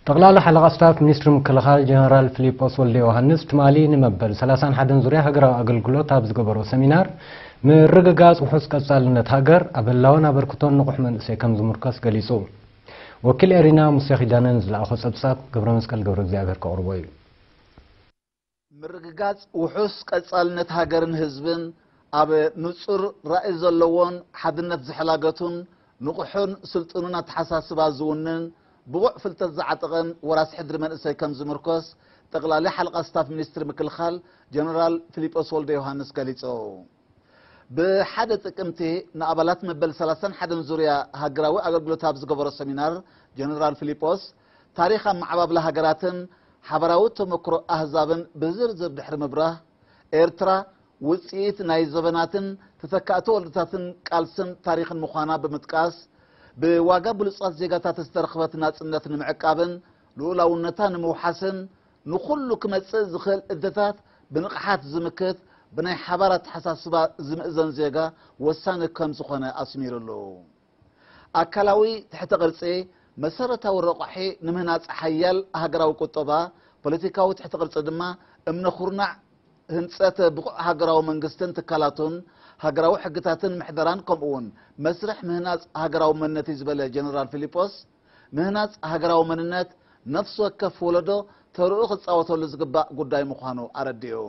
ጠቕላሊ ሓለቓ ስታፍ ሚኒስትሪ ምክልኻል ጀነራል ፊሊጶስ ወልደ ዮሃንስ ትማሊ ንመበል ሰላሳን ሓደን ዙርያ ሃገራዊ ኣገልግሎት ኣብ ዝገበሮ ሰሚናር፣ ምርግጋጽ ውሑስ ቀጻልነት ሃገር ኣብ ህላወን ኣበርክቶን ንቑሕ መንእሰይ ከም ዝምርኮስ ገሊጹ። ወኪል ኤሪና ሙሴ ኪዳነ ንዝለኣኾ ጸብጻብ ገብረ መስቀል ገብረ እግዚኣብሔር ከቕርቦ እዩ። ምርግጋጽ ውሑስ ቀጻልነት ሃገርን ህዝብን ኣብ ንጹር ራእይ ዘለዎን ሓድነት ዝሕላገቱን ንቑሕን ስልጡንን ኣተሓሳስባ ዝውንን ብቑዕ ፍልጠት ዝዓጠቐን ወራሲ ሕድሪ መንእሰይ ከም ዝምርኮስ ጠቕላሊ ሓለቓ ስታፍ ሚኒስትሪ ምክልኻል ጀነራል ፊሊጶስ ወልደ ዮሃንስ ገሊጹ። ብሓደ ጥቅምቲ ንኣባላት መበል ሰላሳን ሓደን ዙርያ ሃገራዊ ኣገልግሎት ኣብ ዝገበሮ ሰሚናር ጀነራል ፊሊጶስ ታሪኽ ኣመዓባብላ ሃገራትን ሓበራዊ ተመክሮ ኣህዛብን ብዝርዝር ድሕሪ ምብራህ ኤርትራ ውፅኢት ናይ ዘበናትን ተተካእቲ ወለዶታትን ቃልስን ታሪኽን ምዃና ብምጥቃስ ብዋጋ ብሉፃት ዜጋታት ዝተረኽበት ናፅነት ንምዕቃብን ልኡላውነታ ንምውሓስን ንኹሉ ክመጽእ ዝኽእል እድታት ብንቕሓት ዝምክት ብናይ ሓባር ኣተሓሳስባ ዝምእዘን ዜጋ ወሳኒ ከም ዝኾነ ኣስሚሩሉ። ኣካላዊ ትሕተ ቅርጺ መሰረታዊ ረቋሒ ንምህናጽ ሓያል ሃገራዊ ቁጠባ፣ ፖለቲካዊ ትሕተ ቅርጺ ድማ እምነ ኩርናዕ ህንጸት ብቑዕ ሃገራዊ መንግስትን ትካላቱን፣ ሃገራዊ ሕግታትን ምሕደራን ከምኡ እውን መስርሕ ምህናጽ ሃገራዊ መንነት እዩ ዝበለ ጀነራል ፊሊጶስ፣ ምህናጽ ሃገራዊ መንነት ነፍሲ ወከፍ ወለዶ ተርኡ ክጻወተሉ ዝግባእ ጉዳይ ምዃኑ ኣረዲኡ።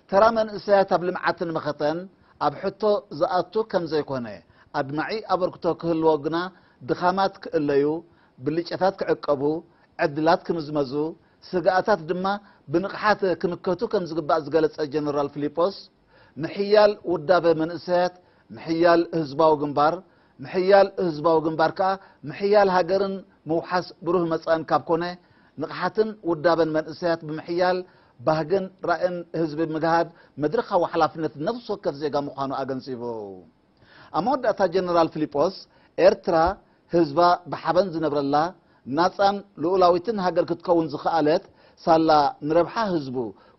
ተራ መንእሰያት ኣብ ልምዓትን መኸተን ኣብ ሕቶ ዝኣቱ ከም ዘይኮነ፣ ኣድማዒ ኣበርክቶ ክህልዎ ግና ድኻማት ክእለዩ፣ ብልጫታት ክዕቀቡ፣ ዕድላት ክምዝመዙ፣ ስግኣታት ድማ ብንቕሓት ክምከቱ ከም ዝግባእ ዝገለጸ ጀነራል ፊሊጶስ፣ ምሕያል ውዳበ መንእሰያት ምሕያል ህዝባዊ ግንባር፣ ምሕያል ህዝባዊ ግንባር ከኣ ምሕያል ሃገርን ምውሓስ ብሩህ መጻእን ካብ ኮነ፣ ንቕሓትን ውዳበን መንእሰያት ብምሕያል ባህግን ራእን ህዝቢ ምግሃድ መድረኻዊ ሓላፍነት ነፍሲ ወከፍ ዜጋ ምዃኑ ኣገንዚቡ። ኣብ መወዳእታ ጀነራል ፊሊጶስ፣ ኤርትራ ህዝባ ብሓበን ዝነብረላ ናጻን ልኡላዊትን ሃገር ክትከውን ዝኸኣለት ሳላ ንረብሓ ህዝቡ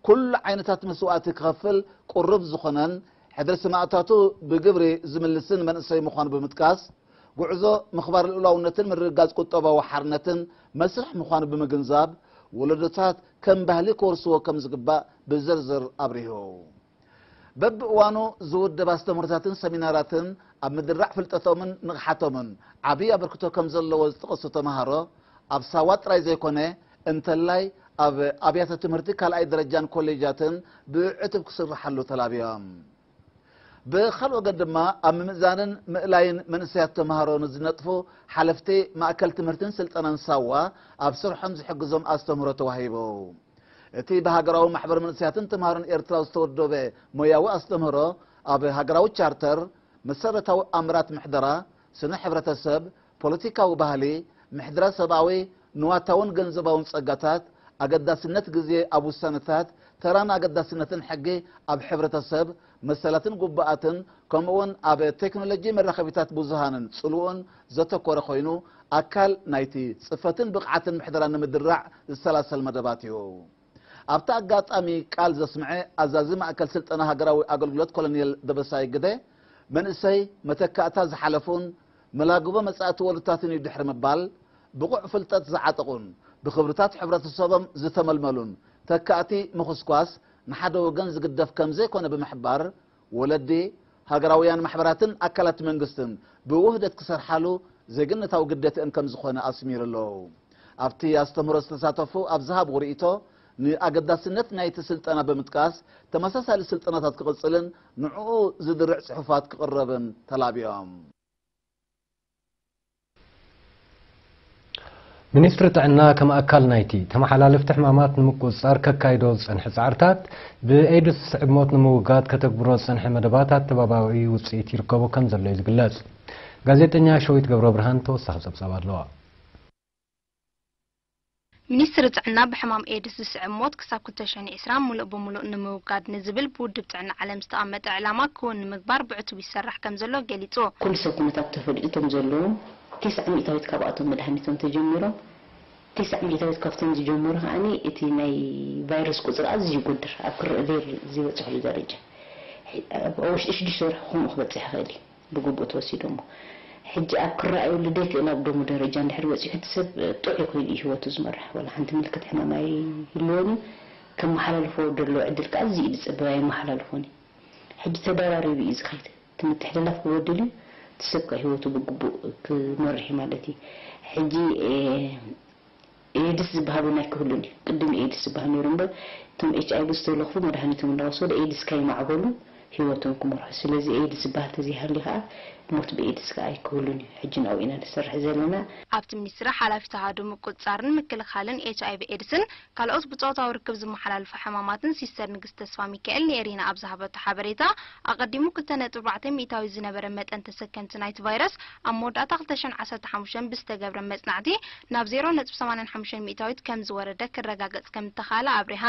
ኩሉ ዓይነታት መስዋእቲ ክኸፍል ቁሩብ ዝኾነን ሕድሪ ሰማእታቱ ብግብሪ ዝምልስን መንእሰይ ምዃኑ ብምጥቃስ፣ ጉዕዞ ምኽባር ልኡላውነትን ምርግጋጽ ቁጠባዊ ሓርነትን መስርሕ ምዃኑ ብምግንዛብ፣ ወለዶታት ከም ባህሊ ክወርስዎ ከም ዝግባእ ብዝርዝር ኣብሪሁ። በብእዋኑ ዝውደብ ኣስተምህሮታትን ሰሚናራትን ኣብ ምድራዕ ፍልጠቶምን ንቕሓቶምን ዓብዪ ኣበርክቶ ከም ዘለዎ ዝጠቐሱ ተምሃሮ፣ ኣብ ሳዋ ጥራይ ዘይኮነ እንተላይ ኣብ ኣብያተ ትምህርቲ ካልኣይ ደረጃን ኮሌጃትን ብዕቱብ ክስርሓሉ ተላብዮም። ብኻልእ ወገን ድማ ኣብ ምምእዛንን ምእላይን መንእሰያት ተምሃሮ ንዝነጥፉ ሓለፍቲ ማእከል ትምህርትን ስልጠናን ሳዋ ኣብ ስርሖም ዝሕግዞም ኣስተምህሮ ተዋሂቡ። እቲ ብሃገራዊ ማሕበር መንእሰያትን ተምሃሮን ኤርትራ ዝተወደበ ሞያዊ ኣስተምህሮ ኣብ ሃገራዊ ቻርተር፣ መሰረታዊ ኣምራት ምሕደራ፣ ስነ ሕብረተሰብ፣ ፖለቲካዊ ባህሊ፣ ምሕድራ ሰብኣዊ፣ ንዋታውን ገንዘባውን ጸጋታት፣ ኣገዳስነት ግዜ ኣብ ውሳነታት፣ ተራን ኣገዳስነትን ሕጊ ኣብ ሕብረተሰብ፣ መሰላትን ጉቡኣትን፣ ከምኡውን ኣብ ቴክኖሎጂ መራኸቢታት ብዙሃንን ጽልኡን ዘተኮረ ኮይኑ፣ ኣካል ናይቲ ጽፈትን ብቕዓትን ምሕደራ ንምድራዕ ዝሰላሰል መደባት እዩ። ኣብቲ ኣጋጣሚ ቃል ዘስምዐ ኣዛዚ ማእከል ስልጠና ሃገራዊ ኣገልግሎት ኮሎኔል ደበሳይ ግደ፣ መንእሰይ መተካእታ ዝሓለፉን መላግቦ መጻእቲ ወለዶታትን እዩ ድሕሪ ምባል፣ ብቑዕ ፍልጠት ዝዓጠቑን ብኽብርታት ሕብረተሰቦም ዝተመልመሉን ተካእቲ ምኹስኳስ ንሓደ ወገን ዝግደፍ ከም ዘይኮነ ብምሕባር፣ ወለዲ፣ ሃገራውያን ማሕበራትን ኣካላት መንግስትን ብውህደት ክሰርሓሉ ዜግነታዊ ግዴትአን ከም ዝኾነ ኣስሚሩ ኣሎ። ኣብቲ ኣስተምህሮ ዝተሳተፉ ኣብ ዝሃብዎ ርእይቶ፣ ንኣገዳስነት ናይቲ ስልጠና ብምጥቃስ፣ ተመሳሳሊ ስልጠናታት ክቕጽልን ንዕኡ ዝድርዕ ጽሑፋት ክቕረብን ተላቢዮም። ሚኒስትሪ ጥዕና ከም ኣካል ናይቲ ተመሓላለፍቲ ሕማማት ንምቁጽጻር ከካይዶ ዝጸንሐ ጻዕርታት፣ ብኤድስ ዝስዕብ ሞት ንምውጋድ ከተግብሮ ዝጸንሐ መደባት ኣተባባዒ ውጽኢት ይርከቦ ከም ዘሎ እዩ ዝግለጽ። ጋዜጠኛ ሸዊት ገብረብርሃን ተወሳኺ ጸብጻብ ኣለዋ። ሚኒስትሪ ጥዕና ብሕማም ኤድስ ዝስዕብ ሞት ክሳብ ክልተ ሽሕን ዕስራን ሙሉእ ብሙሉእ ንምውጋድ ንዝብል ብውድብ ጥዕና ዓለም ዝተቐመጠ ዕላማ ክውን ንምግባር ብዕቱብ ይሰራሕ ከም ዘሎ ገሊጹ። ኩሉ ሰብ ኩነታት ተፈልዩ እቶም ዘለዉ፣ ተስዓ ሚእታዊት ካብኣቶም መድሃኒቶም ተጀሚሮም፣ ተስዓ ሚእታዊት ካብቶም ዝጀመሩ ከኣ እቲ ናይ ቫይረስ ቁጽሪ ኣዝዩ ይጎድር፣ ኣብ ክርእ ቬር ዝበጽሕሉ ደረጃ ኣብ ውሽጢ ሽዱሽተ ወርሒ ከምኡ ክበጽሕ ይኽእል እዩ። ብግቡእ ተወሲዱ እሞ ሕጂ ኣብ ክረኣየሉ ዘይክእል ኣብ ደሙ ደረጃ እንድሕር በጺሑ እቲ ሰብ ጥዑይ ኮይኑ እዩ ህይወቱ ዝመርሕ። ዋላ ሓንቲ ምልክት ሕማም ኣይህልዎን እዩ። ከመሓላልፎ ደሎ ዕድል ከኣ እዚ እዩ ዝጽበ፣ ኣይመሓላልፎን እዩ። ሕጂ ተደራሪቡ እዩ ዝኸይድ። እቲ ምትሕልላፍ ክጎድል እዩ፣ እቲ ሰብ ከኣ ህይወቱ ብግቡእ ክመርሕ እዩ ማለት እዩ። ሕጂ ኤድስ ዝበሃሉ ናይ ክህሉን እዩ። ቅድም ኤድስ ዝበሃል ነይሩ እምበር እቶም ኤች ኣይቪ ዝተለኽፉ መድሃኒቶም እናወሰዱ ኤድስ ከይማዕበሉ ህይወቶም ክመርሑ። ስለዚ ኤድስ ዝበሃል ተዘይሃልዩ ከዓ ሞት ብኤድስ ከዓ ኣይክህሉን እዩ። ሕጂ ናብኡ ኢና ንሰርሕ ዘለና። ኣብቲ ሚኒስትሪ ሓላፊት ኣሃዱ ምቁፅፃርን ምክልኻልን ኤች ኣይቪ ኤድስን ካልኦት ብፆታዊ ርክብ ዝመሓላልፉ ሕማማትን ሲስተር ንግስቲ ተስፋ ሚካኤል ንኤሪና ኣብ ዝሃበቶ ሓበሬታ ኣቐዲሙ ክልተ ነጥቢ ኣርባዕተ ሚእታዊት ዝነበረ መጠን ተሰከምቲ ናይቲ ቫይረስ ኣብ መወዳእታ ክልተ ሽሕን ዓሰርተ ሓሙሽተን ብዝተገብረ መፅናዕቲ ናብ ዜሮ ነጥቢ ሰማንያን ሓሙሽተን ሚእታዊት ከም ዝወረደ ክረጋገፅ ከም እተኻእለ ኣብሪሃ።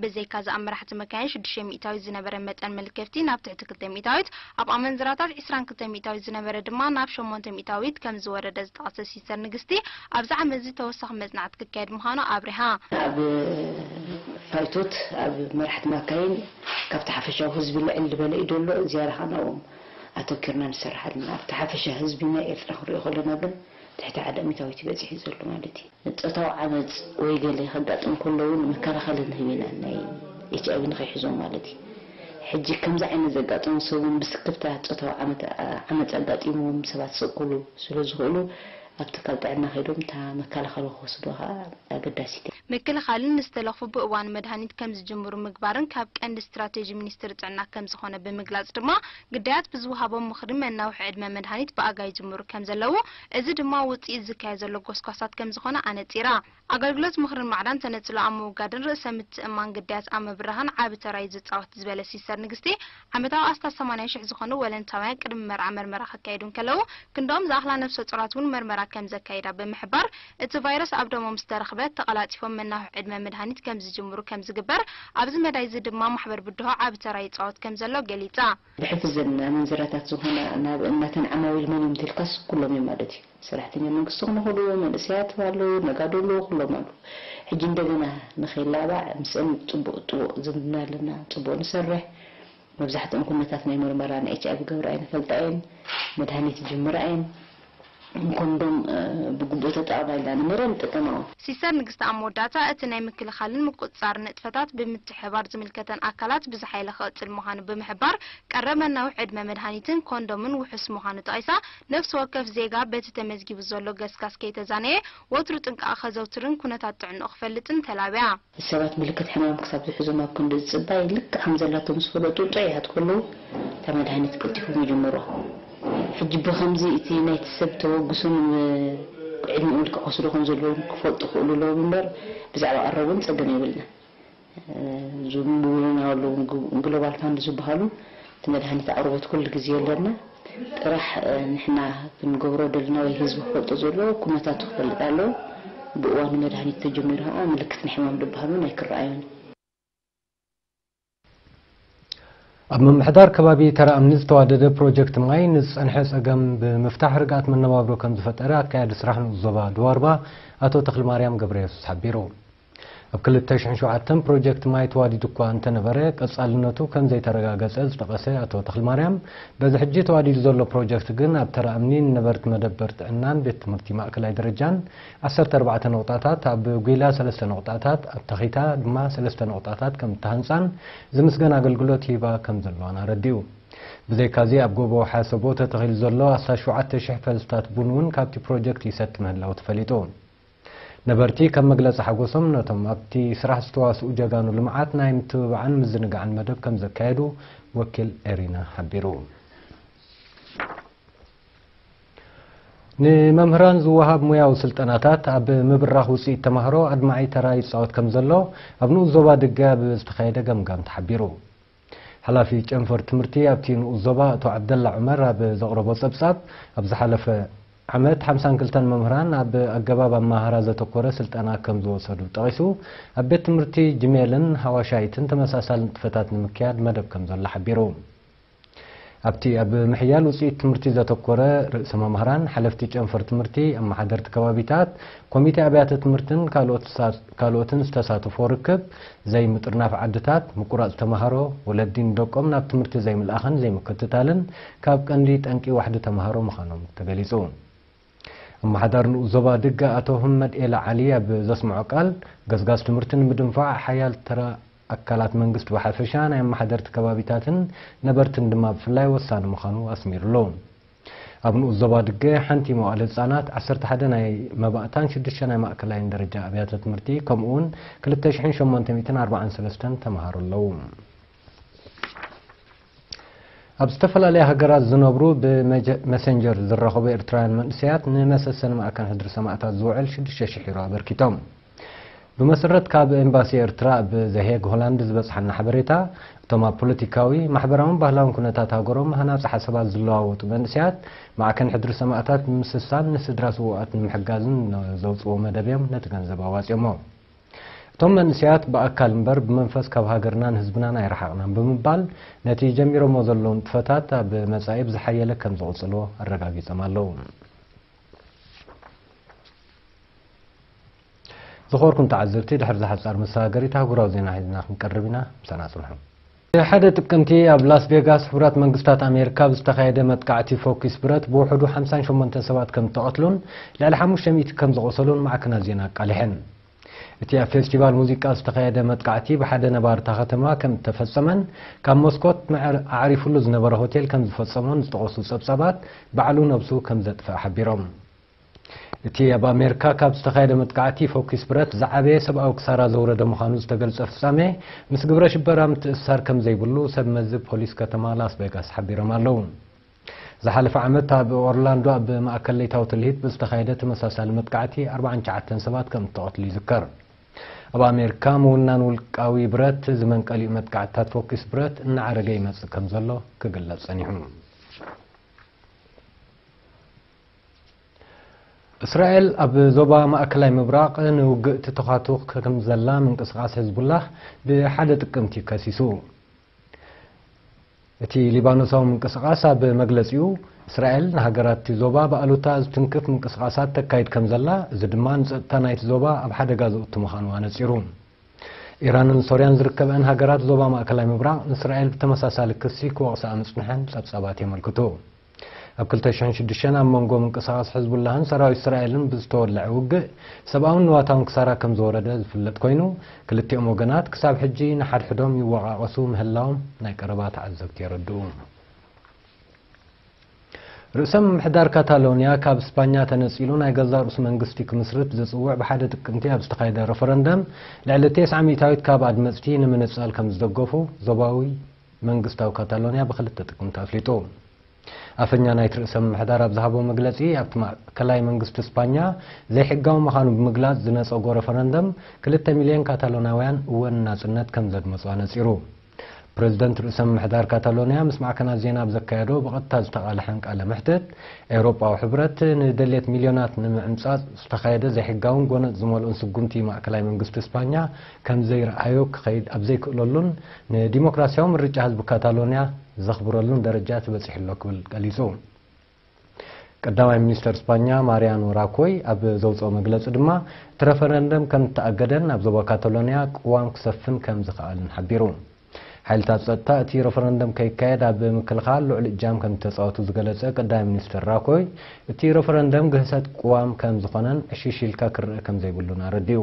ብዘይካዚ ኣብ መራሕቲ መካይን ሽዱሽተ ሚእታዊት ዝነበረ መጠን መልከፍቲ ናብ ትሕቲ ክልተ ሚእታዊት፣ ኣብ ኣመንዝራታት ዕስራን ክልተ ሚእታዊት ዝነበረ ድማ ናብ ሸሞንተ ሚእታዊት ከም ዝወረደ ዝጠቐሰት ሲስተር ንግስቲ ኣብዚ ዓመት እዚ ተወሳኺ መፅናዕቲ ክካየድ ምዃኑ ኣብሪሃ። ኣብ ፋይቶት ኣብ መራሕቲ መካይን ካብቲ ሓፈሻዊ ህዝቢ ልዕል ዝበለ እዩ ዘሎ። ዝያዳ ከዓ ናብኦም ኣተኪርና ንሰርሕ ኣለና። ኣብቲ ሓፈሻ ህዝቢ ናይ ኤርትራ ክንሪኦ ከለና ግን ትሕቲ ሓደ ሚእታዊት እዩ በፂሑ ዘሎ ማለት እዩ። ጾታዊ ዓመፅ ወይ ገለ ከጋጥም ከሎ እውን መከላኸሊ ንህብ ኢና ናይ ኤች ኣይቪ ንኸይሕዞም ማለት እዩ። ሕጂ ከምዚ ዓይነት ዘጋጠሙ ሰብ እውን ብስክፍታ ጾታዊ ዓመት ዓመፅ ኣጋጢምዎም ሰባት ክስእክሉ ስለ ዝኽእሉ ኣብ ትካል ጥዕና ከይዶም እታ መከላኸሊ ክወስዱ ከዓ ኣገዳሲት እያ። ምክልኻልን ንዝተለኽፉ ብእዋኑ መድሃኒት ከም ዝጅምሩ ምግባርን ካብ ቀንዲ ስትራቴጂ ሚኒስትሪ ጥዕና ከም ዝኾነ ብምግላፅ ድማ ግዳያት ብዝወሃቦም ምኽሪ መናውሒ ዕድመ መድሃኒት ብኣጋ ይጅምሩ ከም ዘለዉ፣ እዚ ድማ ውፅኢት ዝካየድ ዘሎ ጎስጓሳት ከም ዝኾነ ኣነፂራ። ኣገልግሎት ምኽርን ማዕዳን ተነፅሎ ኣብ ምውጋድን ርእሰ ምትእምማን ግዳያት ኣብ ምብራህን ዓቢ ተራ እዩ ዝፃወት ዝበለት ሲስተር ንግስቲ፣ ዓመታዊ ኣስታት ሰማንያ ሽሕ ዝኾኑ ወለንታውያን ቅድሚ መርዓ መርመራ ክካየዱ እንከለዉ ክንድኦም ዝኣኽላ ነፍሰ ጡራት እውን መርመራ ከም ዘካይዳ ብምሕባር፣ እቲ ቫይረስ ኣብ ደሞም ዝተረኽበ ተቐላጢፎም መናውሒ ዕድመ መድሃኒት ከም ዝጅምሩ ከም ዝግበር፣ ኣብዚ መዳይ እዚ ድማ ማሕበር ብድሆ ዓቢ ተራ ይፃወት ከም ዘሎ ገሊፃ። ብሕቲ ዘን ኣመንዝራታት ዝኾና ናብ እናተን ዓማዊል መን እዮም ተልካስ ኩሎም እዮም ማለት እዩ። ሰራሕተኛ መንግስቲ ክኾኑ ይኽእሉ፣ መንእሰያት ኣለዉ፣ ነጋዶ ኣለዉ፣ ኩሎም ኣለዉ። ሕጂ እንደገና ንኸይላባዕ ምስአን ጽቡቕ ጥቡቕ ዝምድና ኣለና፣ ጽቡቕ ንሰርሕ። መብዛሕትኦም ኩነታት ናይ ምርመራ ናይ ኤች ኣይቪ ገብራ ኣይንፈልጣ እየን፣ መድሃኒት ጅምራ እየን። ኮንዶም ብግቡእ ተጠቐማ ኢልና ንምህረን ንጥቀማ እውን። ሲስተር ንግስቲ ኣብ መወዳእታ እቲ ናይ ምክልኻልን ምቁጽጻርን ንጥፈታት ብምትሕብባር ዝምልከተን ኣካላት ብዝሓይለ ክቕጽል ምዃኑ ብምሕባር ቀረብ መናውሒ ዕድመ መድሃኒትን ኮንዶምን ውሑስ ምዃኑ ጠቒሳ፣ ነፍሲ ወከፍ ዜጋ በቲ ተመዝጊቡ ዘሎ ገስጋስ ከይተዛነየ ወትሩ ጥንቃቐ ከዘውትርን ኩነታት ጥዕንኡ ክፈልጥን ተላብያ። ሰባት ምልክት ሕማም ክሳብ ዝሕዞም ኣብ ክንዲ ዝጽባይ ልክዕ ከም ዘላቶ ምስ ፈለጡ ጥዑያት ከለዉ እታ መድሃኒት ቀልጢፎም ይጅምሩዋ። ሕጂ ብኸምዚ እቲ ናይቲ ሰብ ተበግሶን ዕድሚኡ ልክዕ ክወስዶ ከም ዘለዎም ክፈልጡ ክኽእሉ ኣለዎም እምበር ብዛዕባ ቀረብ እውን ጸገም የብልና። ዝምውሉና ኣለዉ ግሎባል ፋንድ ዝበሃሉ እቲ መድሃኒት ኣቕርቦት ኩሉ ግዜ ኣለና። ጥራሕ ንሕና ክንገብሮ ደልና ወይ ህዝቢ ክፈልጦ ዘለዎ ኩነታቱ ክፈልጥ ኣለዎ። ብእዋኑ መድሃኒት ተጀሚሩ ከዓ ምልክት ናይ ሕማም ዝበሃል እውን ኣይክረኣዮን። ኣብ ምምሕዳር ከባቢ ተራ እምኒ ዝተዋደደ ፕሮጀክት ማይ ንዝጸንሐ ጸገም ብምፍታሕ ርግኣት መነባብሮ ከም ዝፈጠረ ኣካያዲ ስራሕ ንኡስ ዞባ ድዋርባ ኣቶ ተኽልማርያም ገብረየሱስ ሓቢሩ። ኣብ ክልተ ሽሕን ሸውዓተን ፕሮጀክት ማይ ተዋዲዱ እኳ እንተነበረ ቀጻልነቱ ከም ዘይተረጋገጸ ዝጠቐሰ ኣቶ ተኽልማርያም በዚ ሕጂ ተዋዲዱ ዘሎ ፕሮጀክት ግን ኣብ ተራ እምኒ ንነበርቲ መደበር ጥዕናን ቤት ትምህርቲ ማእከላይ ደረጃን ዓሰርተ ኣርባዕተ ነቑጣታት፣ ኣብ ጒላ ሰለስተ ነቑጣታት፣ ኣብ ተኺታ ድማ ሰለስተ ነቑጣታት ከም እተሃንጻን ዝምስገን ኣገልግሎት ይህባ ከም ዘለዋን ኣረዲኡ። ብዘይካዚ ኣብ ጎቦ ሓሰቦ ተተኺሉ ዘሎ ኣስታት ሸውዓተ ሽሕ ፈልስታት ቡን እውን ካብቲ ፕሮጀክት ይሰቲ ምህላው ተፈሊጡ። ነበርቲ ከም መግለጺ ሓጎሶም ነቶም ኣብቲ ስራሕ ዝተዋስኡ ጀጋኑ ልምዓት ናይ ምትብባዕን ምዝንጋዕን መደብ ከም ዘካየዱ ወኪል ኤሪና ሓቢሩ። ንመምህራን ዝወሃብ ሙያዊ ስልጠናታት ኣብ ምብራኽ ውፅኢት ተማሃሮ ኣድማዒ ተራ ይፃወት ከም ዘሎ ኣብ ንኡስ ዞባ ድገ ኣብ ዝተኻየደ ገምጋም ተሓቢሩ። ሓላፊ ጨንፈር ትምህርቲ ኣብቲ ንኡስ ዞባ ኣቶ ዓብደላ ዑመር ኣብ ዘቕረቦ ጸብጻብ፣ ኣብ ዝሓለፈ ዓመት ሓምሳን ክልተን መምህራን ኣብ ኣገባብ ኣመሃህራ ዘተኮረ ስልጠና ከም ዝወሰዱ ጠቒሱ፣ ኣብ ቤት ትምህርቲ ጅሜልን ሃዋሻይትን ተመሳሳሊ ንጥፈታት ንምክያድ መደብ ከም ዘሎ ሓቢሩ። ኣብቲ ኣብ ምሕያል ውፅኢት ትምህርቲ ዘተኮረ ርእሰ መምህራን፣ ሓለፍቲ ጨንፈር ትምህርቲ፣ ኣመሓደርቲ ከባቢታት፣ ኮሚቴ ኣብያተ ትምህርትን ካልኦት ዝሳ-፣ ካልኦትን ዝተሳተፎ ርክብ፣ ዘይምጥርናፍ ዓድታት፣ ምቁራፅ ተምሃሮ፣ ወለዲ ንደቆም ናብ ትምህርቲ ዘይምልኣኽን ዘይምክትታልን ካብ ቀንዲ ጠንቂ ዋሕዲ ተምሃሮ ምዃኖም ተገሊፁ። ኣመሓዳሪ ንኡስ ዞባ ድገ ኣቶ ህመድ ኤላ ዓሊ ኣብ ዘስምዖ ቃል፣ ገስጋስ ትምህርቲ ንምድንፋዕ ሓያል ተራ ኣካላት መንግስቲ ብሓፈሻ፣ ናይ ኣመሓደርቲ ከባቢታትን ነበርትን ድማ ብፍላይ ወሳኒ ምዃኑ ኣስሚሩ ኣሎ። ኣብ ንኡስ ዞባ ድገ ሓንቲ መዋእለ ህጻናት፣ ዓሰርተ ሓደ ናይ መባእታን ሽዱሽተ ናይ ማእከላይን ደረጃ ኣብያተ ትምህርቲ፣ ከምኡ እውን ክልተ ሽሕን ሸሞንተ ሚእትን ኣርባዓን ሰለስተን ተምሃሮ ኣለዉ። ኣብ ዝተፈላለያ ሃገራት ዝነብሩ ብመጀ-፣ መሰንጀር ዝራኸቡ ኤርትራውያን መንእሰያት ንመሰሰኒ ማእከል ሕድሪ ሰማእታት ዝውዕል ሽዱሽተ ሽሕ ዩሮ ኣበርኪቶም። ብመሰረት ካብ ኤምባሲ ኤርትራ ኣብ ዘሄግ ሆላንድ ዝበጽሓና ሓበሬታ፣ እቶም ኣብ ፖለቲካዊ፣ ማሕበራውን ባህላውን ኩነታት ሃገሮም ሃናጺ ሓሳባት ዝለዋወጡ መንእሰያት፣ ማዕከን ሕድሪ ሰማእታት ንምስሳን ንስድራ ስውኣት ንምሕጋዝን ዘውጽዎ መደብ እዮም ነቲ ገንዘብ ኣዋጺኦሞ። እቶም መንእሰያት ብኣካል እምበር ብመንፈስ ካብ ሃገርናን ህዝብናን ኣይረሓቕናን ብምባል፣ ነቲ ጀሚሮሞ ዘለዉ ንጥፈታት ኣብ መጻኢ ብዝሓየለ ከም ዝቕጽልዎ ኣረጋጊጾም ኣለዉ። ዝኸበርኩም ተዓዘብቲ፣ ድሕሪ ዝሓጻር መሰጋገሪት ኣህጉራዊ ዜና ሒዝና ክንቀርብ ኢና። ምሳና ጽንሑ። ሓደ ጥቅምቲ ኣብ ላስ ቬጋስ ሕቡራት መንግስታት ኣሜሪካ ብዝተኻየደ መጥቃዕቲ ፎኪስ ብረት ብውሕዱ ሓምሳን ሸሞንተን ሰባት ከም እተቐትሉን ልዕሊ ሓሙሽተ ሚእቲ ከም ዝቖሰሉን ማዕከናት ዜና ኣቃሊሐን። እቲ ኣብ ፌስቲቫል ሙዚቃ ዝተኻየደ መጥቃዕቲ ብሓደ ነባሪ እታ ከተማ ከም እተፈጸመን ካብ መስኮት መዕር-፣ ኣዕሪፉሉ ዝነበረ ሆቴል ከም ዝፈጸሞን ዝጠቐሱ ጸብጻባት ባዕሉ ነብሱ ከም ዘጥፍአ ሓቢሮም። እቲ ኣብ ኣሜሪካ ካብ ዝተኻየደ መጥቃዕቲ ፎኪስ ብረት ዝዓበየ ሰብኣዊ ክሳራ ዘውረደ ምዃኑ ዝተገልጸ ፍጻሜ፣ ምስ ግብረ ሽበራ ምትእስሳር ከም ዘይብሉ ሰብ መዚ ፖሊስ ከተማ ላስ ቬጋስ ሓቢሮም ኣለዉ። ዝሓለፈ ዓመት ኣብ ኦርላንዶ ኣብ ማእከል ለይታዊ ትልሂት ብዝተኻየደ ተመሳሳሊ መጥቃዕቲ ኣርባዓን ትሽዓተን ሰባት ከም እተቐትሉ ይዝከር። ኣብ ኣሜሪካ ምውናን ውልቃዊ ብረት ዝመንቀሊኡ መጥቃዕትታት ፎኪስ ብረት እናዓረገ ይመጽእ ከም ዘሎ ክግለጽ ጸኒሑ። እስራኤል ኣብ ዞባ ማእከላይ ምብራቕ ንውግእ ትተኻትኽ ከም ዘላ ምንቅስቓስ ሕዝቡላህ ብሓደ ጥቅምቲ ከሲሱ። እቲ ሊባኖሳዊ ምንቅስቓስ ኣብ መግለጺኡ፣ እስራኤል ንሃገራት እቲ ዞባ ብኣሉታ ዝትንክፍ ምንቅስቓሳት ተካይድ ከም ዘላ፣ እዚ ድማ ንጸጥታ ናይቲ ዞባ ኣብ ሓደጋ ዘእቱ ምዃኑ ኣነጺሩ። ኢራንን ሶርያን ዝርከበአን ሃገራት ዞባ ማእከላይ ምብራቕ ንእስራኤል ብተመሳሳሊ ክሲ ክወቕስኣ ምጽንሐን ጸብጻባት የመልክቱ። ኣብ ክልተ ሽሕን ሽዱሽተን ኣብ መንጎ ምንቅስቓስ ሕዝቡላህን ሰራዊት እስራኤልን ብዝተወልዐ ውግእ ሰብኣውን ንዋታውን ክሳራ ከም ዝወረደ ዝፍለጥ ኮይኑ፣ ክልቲኦም ወገናት ክሳብ ሕጂ ንሓድሕዶም ይወቓቐሱ ምህላዎም ናይ ቀረባ ተዓዘብቲ የረድኡ። ርእሰ ምምሕዳር ካታሎንያ ካብ ስፓኛ ተነጺሉ ናይ ገዛእ ርእሱ መንግስቲ ክምስርት ዝጽውዕ ብሓደ ጥቅምቲ ኣብ ዝተኻየደ ረፈረንደም ልዕሊ ተስዓ ሚእታዊት ካብ ኣድመጽቲ ንምንጻል ከም ዝደገፉ ዞባዊ መንግስታዊ ካታሎንያ ብክልተ ጥቅምቲ ኣፍሊጡ። ኣፈኛ ናይቲ ርእሰ ምምሕዳር ኣብ ዝሃቦ መግለጺ፣ ኣብቲ ማእከላይ መንግስቲ ስፓኛ ዘይሕጋዊ ምዃኑ ብምግላጽ ዝነጸጎ ረፈረንደም ክልተ ሚልዮን ካታሎናውያን እወ ንናጽነት ከም ዘድመጹ ኣነጺሩ። ፕረዚደንት ርእሰ ምምሕዳር ካታሎንያ ምስ ማዕከናት ዜና ኣብ ዘካየዶ ብቐጥታ ዝተቓልሐን ቃለ መሕትት፣ ኤውሮጳዊ ሕብረት ንደልየት ሚልዮናት ንምዕምጻጽ ዝተኻየደ ዘይሕጋውን ጎነጽ ዝመልኦን ስጉምቲ ማእከላይ መንግስቲ ስፓኛ ከም ዘይረኣዮ ክኸይድ ኣብ ዘይክእለሉን ንዲሞክራሲያዊ ምርጫ ህዝቢ ካታሎንያ ዘኽብረሉን ደረጃ ተበጺሑ ኣሎ ክብል ገሊጹ። ቀዳማይ ሚኒስተር ስፓኛ ማሪያኖ ራኮይ ኣብ ዘውጽኦ መግለጺ ድማ፣ እቲ ረፈረንደም ከም እተኣገደን ኣብ ዞባ ካታሎንያ ቅዋም ክሰፍን ከም ዝኸኣልን ሓቢሩ። ሓይልታት ጸጥታ እቲ ረፈረንደም ከይካየድ ኣብ ምክልኻል ልዑል እጃም ከም ዝተጻወቱ ዝገለጸ ቀዳማይ ሚኒስተር ራኮይ፣ እቲ ረፈረንደም ግህሰት ቅዋም ከም ዝኾነን ዕሽሽ ኢልካ ክረአ ከም ዘይብሉን ኣረዲኡ።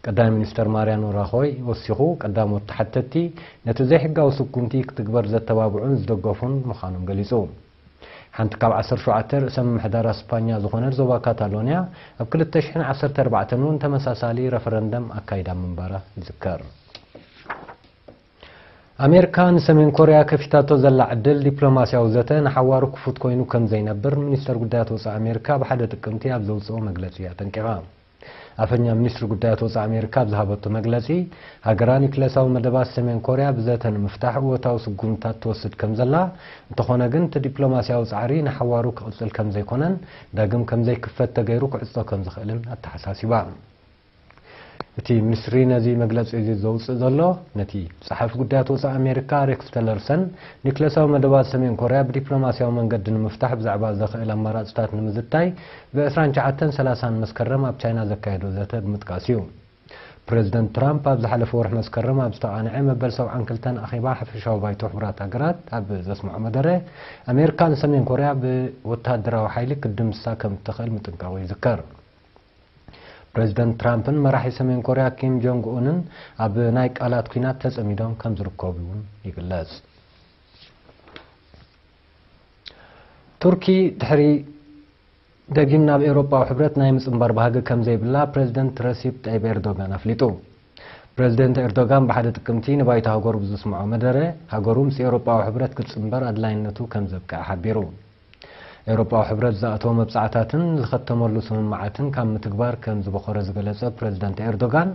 ቀዳማይ ሚኒስተር ማሪያኖ ራኾይ ወሲኹ፣ ቀዳሞት ተሓተትቲ ነቲ ዘይሕጋዊ ስጉምቲ ክትግበር ዘተባብዑን ዝደገፉን ምዃኖም ገሊጹ። ሓንቲ ካብ ዓሰርተ ሸውዓተ ርእሰ ምምሕዳራት ስፓኛ ዝኾነት ዞባ ካታሎንያ ኣብ ክልተ ሽሕን ዓሰርተ ኣርባዕተን እውን ተመሳሳሊ ረፈረንደም ኣካይዳ ምንባራ ይዝከር። ኣሜሪካ ንሰሜን ኮርያ ከፊታቶ ዘላ ዕድል ዲፕሎማስያዊ ዘተ ንሓዋሩ ክፉት ኮይኑ ከም ዘይነብር ሚኒስተር ጉዳያት ወጻኢ ኣሜሪካ ብሓደ ጥቅምቲ ኣብ ዘውጽኦ መግለጺ ኣጠንቂቓ። ኣፈኛ ሚኒስትሪ ጉዳያት ወጻኢ ኣሜሪካ ኣብ ዝሃበቶ መግለጺ፣ ሃገራ ኒክለሳዊ መደባት ሰሜን ኮርያ ብዘተ ንምፍታሕ እወታዊ ስጉምታት ትወስድ ከም ዘላ፣ እንተኾነ ግን እቲ ዲፕሎማስያዊ ጻዕሪ ንሓዋሩ ክቕጽል ከም ዘይኮነን ዳግም ከም ዘይክፈት ተገይሩ ክዕጾ ከም ዝኽእልን ኣተሓሳሲባ። እቲ ሚኒስትሪ ነዚ መግለጺ እዚ ዘውጽእ ዘሎ፣ ነቲ ጸሓፊ ጉዳያት ወጻኢ ኣሜሪካ ሬክስ ቲለርሰን፣ ኒክለሳዊ መደባት ሰሜን ኮርያ ብዲፕሎማስያዊ መንገዲ ንምፍታሕ ብዛዕባ ዘኽእል ኣማራጽታት ንምዝታይ ብ ዕስራን ትሽዓተን ሰላሳን መስከረም ኣብ ቻይና ዘካየዶ ዘተ ብምጥቃስ እዩ። ፕሬዚደንት ትራምፕ ኣብ ዝሓለፈ ወርሒ መስከረም ኣብ ዝተቓንዐ መበል ሰብዓን ክልተን ኣኼባ ሓፈሻዊ ባይቶ ሕቡራት ሃገራት ኣብ ዘስምዖ መደረ፣ ኣሜሪካ ንሰሜን ኮርያ ብወታደራዊ ሓይሊ ክትድምስሳ ከም እትኽእል ምጥንቃቑ ይዝከር። ፕሬዚደንት ትራምፕን መራሒ ሰሜን ኮርያ ኪም ጆንግ ኡንን ኣብ ናይ ቃላት ኲናት ተጸሚዶም ከም ዝርከቡ እውን ይግለጽ። ቱርኪ ድሕሪ ደጊም ናብ ኤውሮጳዊ ሕብረት ናይ ምጽንባር ባህጊ ከም ዘይብላ ፕሬዚደንት ረሲፕ ጠይብ ኤርዶጋን ኣፍሊጡ። ፕሬዚደንት ኤርዶጋን ብሓደ ጥቅምቲ ንባይቶ ሃገሩ ብዘስምዖ መደረ፣ ሃገሩ ምስ ኤውሮጳዊ ሕብረት ክትጽንበር ኣድላይነቱ ከም ዘብቅዐ ሓቢሩ። ኤውሮጳዊ ሕብረት ዝኣተዎ መብጻዕታትን ዝኸተመሉ ስምምዓትን ካብ ምትግባር ከም ዝበኾረ ዝገለጸ ፕሬዚደንት ኤርዶጋን፣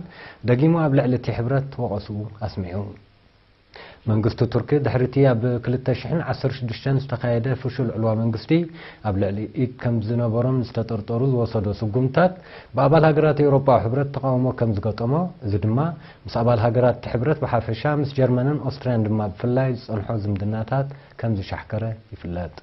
ደጊሙ ኣብ ልዕሊ እቲ ሕብረት ወቐስኡ ኣስሚዑ። መንግስቲ ቱርኪ ድሕሪ እቲ ኣብ ክልተ ሽሕን ዓሰርተ ሽዱሽተን ዝተኻየደ ፍሹል ዕልዋ መንግስቲ ኣብ ልዕሊ ኢድ ከም ዝነበሮም ዝተጠርጠሩ ዝወሰዶ ስጉምታት ብኣባል ሃገራት ኤውሮጳዊ ሕብረት ተቓውሞ ከም ዝገጠሞ፣ እዚ ድማ ምስ ኣባል ሃገራት እቲ ሕብረት ብሓፈሻ ምስ ጀርመንን ኦስትርያን ድማ ብፍላይ ዝጸንሖ ዝምድናታት ከም ዝሻሕከረ ይፍለጥ።